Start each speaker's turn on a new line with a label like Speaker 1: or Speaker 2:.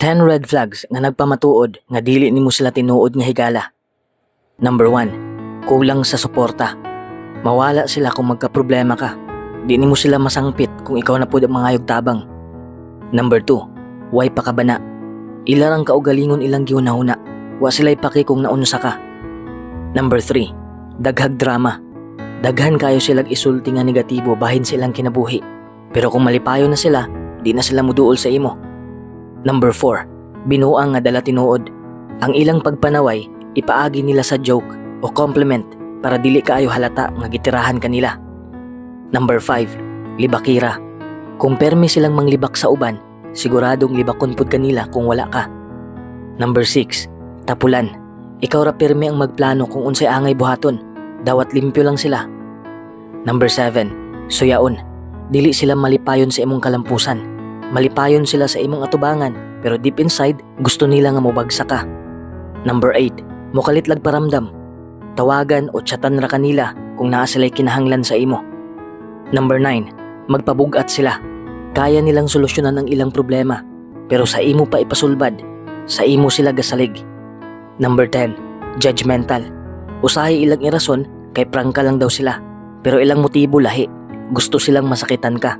Speaker 1: 10 red flags nga nagpamatuod nga dili nimo sila tinuod nga higala. Number 1, kulang sa suporta. Mawala sila kung magka-problema ka. Di nimo sila masangpit kung ikaw na pud ang mangayog tabang. Number 2, way pakabana. Ila rang kaugalingon ilang gihuna-huna. Wa sila'y paki kung naunsa ka. Number 3, daghag drama. Daghan kayo silag isulti nga negatibo bahin sa ilang kinabuhi. Pero kung malipayon na sila, di na sila muduol sa imo. Number 4, binuang nga dala tinuod. Ang ilang pagpanaway, ipaagi nila sa joke o compliment para dili kaayo halata nga gitirahan kanila. Number 5, libakira. Kung permi silang manglibak sa uban, siguradong libakon pud kanila kung wala ka. Number 6, tapulan. Ikaw ra pirmi ang magplano kung unsay angay buhaton. Dawat limpyo lang sila. Number 7, suyaon. Dili sila malipayon sa imong kalampusan. Malipayon sila sa imong atubangan, pero deep inside, gusto nila nga mobagsak ka. Number 8, mukalit lag paramdam. Tawagan o chatan ra kanila kung naa sila'y kinahanglan sa imo. Number 9, magpabugat sila. Kaya nilang solusyonan ang ilang problema, pero sa imo pa ipasulbad, sa imo sila gasalig. Number 10, judgmental. Usahay ilang irason kay prangka lang daw sila, pero ilang motibo lahi. Gusto silang masakitan ka.